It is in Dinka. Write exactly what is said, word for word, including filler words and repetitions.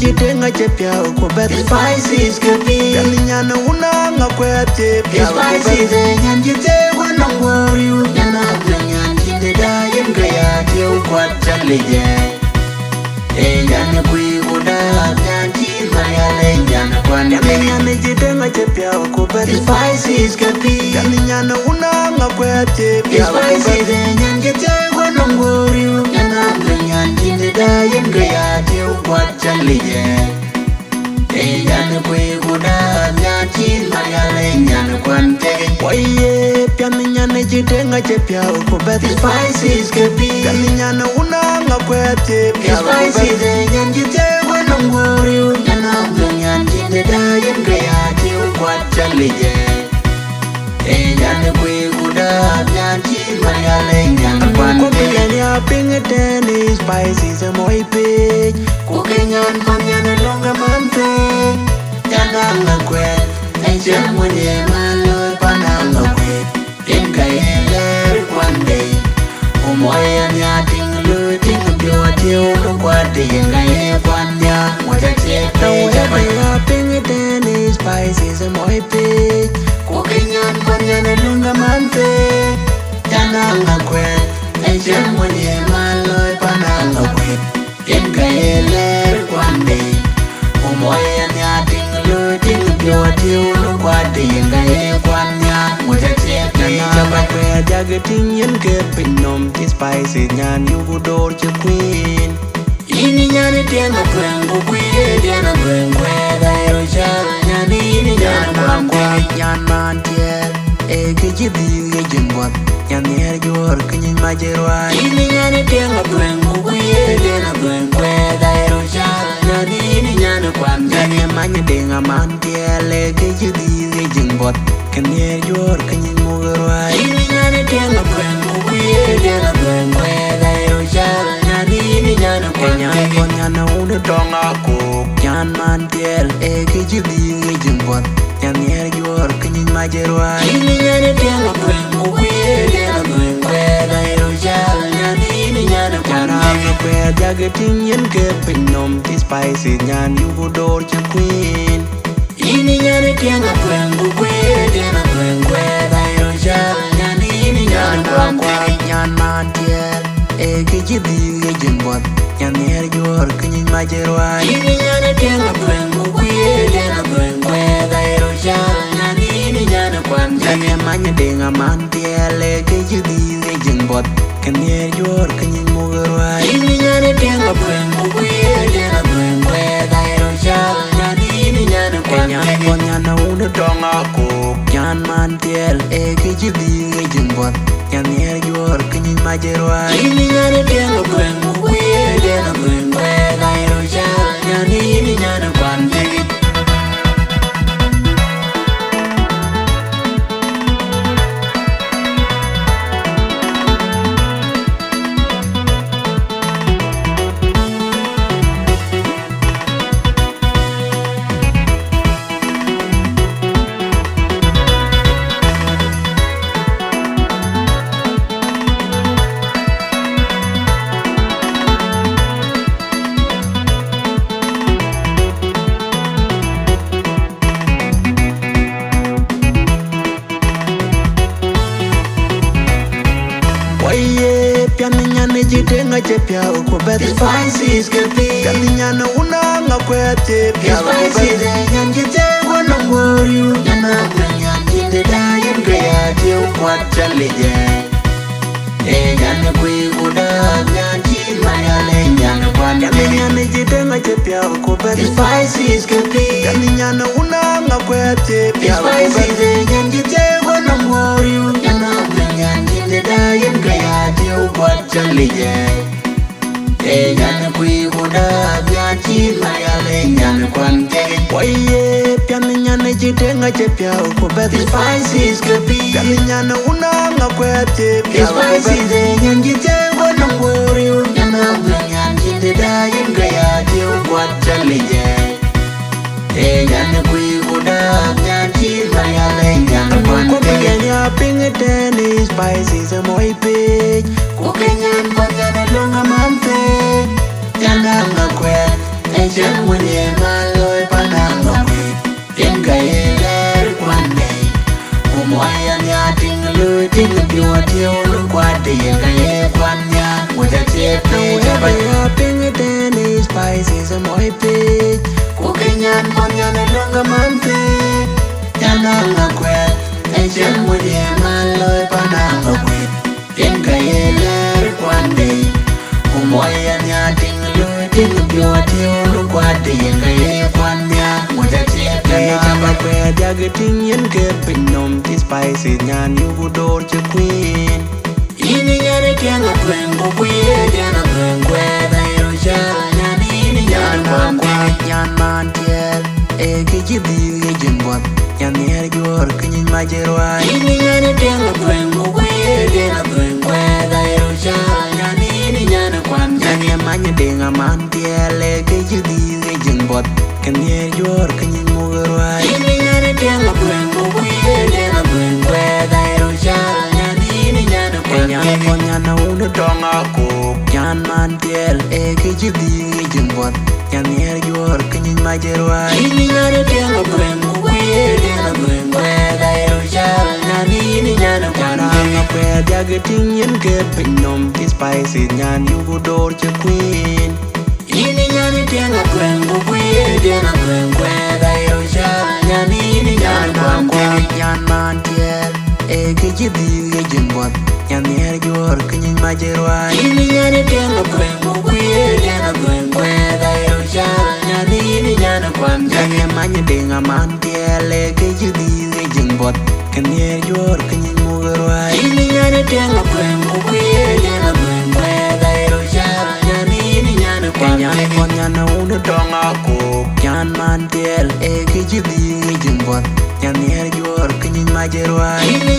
Cï tëŋ acï piɔ̈u ku bɛ̈th. Spices ke pïïr. Piɛth nyan wun aŋa kuɛth cï piɔ̈u ku bɛ̈th. Spices ë nyan cï thëëk wën nɔm wöör yï nyan abï nyan cï dëda yen ke ya tiëu kuat ca lec ë. Ë nyan kuiir ku dap nyan cï marial ë nyan kuan. Piɛth nyan cï tëŋ acï piɔ̈u ku bɛ̈th. Spices ke pïïr. Piɛth nyan wun aŋa kuɛth cï piɔ̈u ku bɛ̈th. Spices ë nyan cï thëëk wën nɔm wöör yï nyan abï nyan cï dëda yen ke ya tiëu kuat ca lec ë. Ë nyan kuiir ku dap nyan cï marial ë nyan kuan tëk. Woi ye piɛth nyan cï tëŋ acï piɔ̈u ku bɛ̈th. Spices ke pïïr. Piɛth nyan wun aŋa kuɛth cï piɔ̈u ku bɛ̈th. Spices ë nyan cï thëëk wën nɔm wöör yï nyan abï nyan cï dëda yen ke ya tiëu kuat ca lec ë. Ë nyan kuiir ku dap nyan cï marial ë nyan kuan tëk. Ku bï ya piŋ ëtɛ̈n ë spices ë moi pic. Ku ke nyan pan nyan ë löŋ ke man thëëk. Nyan aŋa kuɛth, ë cïn wën ye man looi pan aŋa kuɛth. Yen ka ye lɛ̈ɛ̈r kuan bei. Ku moi ë nhiaar tiŋ looi tiŋ piɔ̈u atiëu në kuat yen ka ye kuan nhiaar. Ŋuɔ̈t acie pec aba ya piŋ ëtɛ̈n ë spices ë moi pic. Ku ke nyan pan nyan ë löŋ ke man thëëk. Nyan aŋa kuɛth, ë cïn wën ye man looi pan aŋa kuɛth. Yen ka ye lɛ̈ɛ̈r kuan bei. Ku moi ë nhiaar tiŋ looi tiŋ piɔ̈u atiëu në kuat yen ka ye kuan nhiaar. Ŋuɔ̈t acie pec aba kuɛth jak tiŋ yen ke piny nɔm cï spices nyan yuku door cï kueen. Yïn nyan ë tiɛŋ atuɛŋ ku kuiir ë tiɛŋ atuɛŋ kuɛth aye röt cal nyan yïn nyan kuan kuan nyan man tiɛɛl. Ee kë cï dhil ŋic jiŋ buɔth, nyan nhiɛɛr juɔ̈ɔ̈r kë nyic mac ë ruääi. Yïn nyan ë tiɛŋ atuɛŋ ku kuiir ë tiɛŋ atuɛŋ kuɛth aye röt cal nyan yïn nyan ë kuan. Nyan ë many ë deŋ aman tiɛɛl, ee kë cï dhil ŋic jiŋ buɔth, kë nhiɛɛr juɔ̈ɔ̈r kë nyic muk ë ruääi. Yïn nyan ë tiɛŋ atuɛŋ ku kuiir ë tiɛŋ atuɛŋ kuɛth aye röt cal nyan yïn nyan ë kuan. Nyan kuan nyan awun ë tɔŋ akuk, nyan man tiɛɛl, ee kë cï dhil ŋic jiŋ buɔth, nyan nhiɛɛr juɔ̈ɔ̈r kë nyic mac ë ruääi. Yïn nyan ë tiɛŋ atuɛŋ ku kuiir ë tiɛŋ atuɛŋ kuɛth aye röt cal nyan yïn nyan ë kuan. Nyan aŋa kuɛth jak tiŋ yen ke piny nɔm cï spices nyan yuku door cï kueen. Yïn nyan ë tiɛŋ atuɛŋ ku kuiir ë tiɛŋ atuɛŋ kuɛth aye röt cal nyan yïn nyan ë kuan kuan nyan man tiɛɛl. Ee kë cï dhil ŋic jiŋ buɔth, nyan nhiɛɛr juɔ̈ɔ̈r kë nyic mac ë ruääi. Yïn nyan ë tiɛŋ atuɛŋ ku kuiir ë tiɛŋ atuɛŋ kuɛth aye röt cal nyan yïn nyan ë kuan. Nyan ë many ë deŋ aman tiɛɛl, ee kë cï dhil ŋic jiŋ buɔth, kë nhiɛɛr juɔ̈ɔ̈r kë nyic muk ë ruääi. Yïn nyan ë tiɛŋ atuɛŋ ku kuiir ë tiɛŋ atuɛŋ kuɛth aye röt cal nyan yïn nyan ë kuan. Nyan kuan nyan awun ë tɔŋ akuk, nyan man tiɛɛl, ee kë cï dhil ŋic jiŋ buɔth, nyan nhiɛɛr juɔ̈ɔ̈r kë nyic mac ë ruääi. Yïn nyan ë tiɛŋ atuɛŋ ku kuiir ë tiɛŋ atuɛŋ kuɛth aye röt cal nyan yïn nyan ë kuan tëk. Woi ye piɛth nyan cï tëŋ acï piɔ̈u ku bɛ̈th. Spices ke pïïr. Piɛth nyan wun aŋa kuɛth cï piɔ̈u ku bɛ̈th. Spices ë nyan cï thëëk wën nɔm wöör yï nyan akuɛth nyan cï dëda yen ke ya tiëu kuat ca lec ë. Ë nyan kuiir ku dap nyan cï marial ë nyan kuan. Piɛth nyan cï tëŋ acï piɔ̈u ku bɛ̈th. Spices ke pïïr. Piɛth nyan wun aŋa kuɛth cï piɔ̈u ku bɛ̈th. Spices ë nyan cï thëëk wën nɔm wöör yï nyan akuɛth nyan cï dëda yen ke ya tiëu kuat ca lec ë. Ë nyan kuiir ku dap nyan cï marial ë nyan kuan tëk. Woi ye piɛth nyan cï tëŋ acï piɔ̈u ku bɛ̈th. Spices ke pïïr. Piɛth nyan wun aŋa kuɛth cï piɔ̈u ku bɛ̈th. Spices ë nyan cï thëëk wën nɔm wöör yï nyan akuɛth nyan cï dëda yen ke ya tiëu kuat ca lec ë. Ë nyan kuiir ku dap nyan cï marial ë nyan kuan tëk. Ku bï ya piŋ ëtɛ̈n ë spices ë moi pic. Ku ke nyan kuan nyan ë löŋ aman thëëk. Nyan aŋa kuɛth, ë Tiɛŋ wën ye mal looi pan aŋɔ̈k wït, yen ka ye lɛɛr kuan bei. Ku muɔi aya nhiaar tiŋ looi tiŋ piɔ̈u atiëu në kuat de yen ka ye kuan nhiaar. Wëc acie piëëc aba ya piŋ ëtɛ̈ɛ̈n ë spices ë muɔi piëëc. Ku ke nyan pan nyan ë löŋ ke man thëëc. Nyan aŋɔ̈k kuɛth, ë tiɛŋ wën ye mal looi pan aŋɔ̈k wït. Yen ka ye lɛɛr kuan bei. Ku muɔi aya nhiaar tiŋ looi tiŋ piɔ̈u atiëu në kuat de yen ka ye kuan nhiaar. Wëc acie piëëc aba kuɛth yak tiŋ yen ke piny nɔm. Ti spices nyan yuku door cï kueen. Yïn ë nyan ë tiɛŋ atueŋ ku kuiëëc yen atueŋ kuɛth ayï röt cäl nyan yïn ë nyan kuan kuɛth. Nyan man tiɛɛl, ee kë cï dhil ŋic yen buɔth. Nyan nhiɛɛr juɔ̈ɔ̈r kë nyic mac ë ruääi. Yïn ë nyan ë tiɛŋ atueŋ ku kuiëëc yen atueŋ kuɛth ayï röt cäl nyan yïn ë nyan ë kuan. Nyan ye many ë deŋ aman tiɛɛl, ee kë cï dhil ŋic yen buɔth. Kë nhiɛɛr juɔ̈ɔ̈r kë nyic muk ë ruääi. Yïn ë nyan ë tiɛŋ atueŋ ku kuiëëc yen atueŋ kuɛth ayï röt cäl nyan yïn ë nyan ë kuan. Nyan ë kɔn nyan awun ë tɔŋ akook. Nyan man tiɛɛl, ee kë cï dhil ŋic yen buɔth. Nyan nhiɛɛr juɔ̈ɔ̈r kë nyic mac ë ruääi. Yïn ë nyan ë tiɛŋ atueŋ ku kuiëëc yen atueŋ kuɛth ayï röt cäl nyan yïn ë nyan ë kuan. Nyan aŋɔ̈k kuɛth yak tiŋ yen ke piny nɔm. Ti spices nyan yuku door cï kueen. Yïn ë nyan ë tiɛŋ atueŋ ku kuiëëc yen atueŋ kuɛth ayï röt cäl nyan yïn ë nyan ë kuan kuɛth. Nyan man tiɛɛl, ee kë cï dhil ŋic yen buɔth. Nyan nhiɛɛr juɔ̈ɔ̈r kë nyic mac ë ruääi. Yïn ë nyan ë tiɛŋ atueŋ ku kuiëëc yen atueŋ kuɛth ayï röt cäl nyan yïn ë nyan ë kuan. Nyan ye many ë deŋ aman tiɛɛl, ee kë cï dhil ŋic yen buɔth. Kë nhiɛɛr juɔ̈ɔ̈r kë nyic muk ë ruääi. Yïn ë nyan ë tiɛŋ atueŋ ku kuiëëc yen atueŋ kuɛth ayï röt cäl nyan yïn ë nyan ë kuan. Nyan ë kɔn nyan awun ë tɔŋ akook. Nyan man tiɛɛl, ee kë cï dhil ŋic yen buɔth. Nyan nhiɛɛr juɔ̈ɔ̈r kë nyic mac ë ruääi. Yïn ë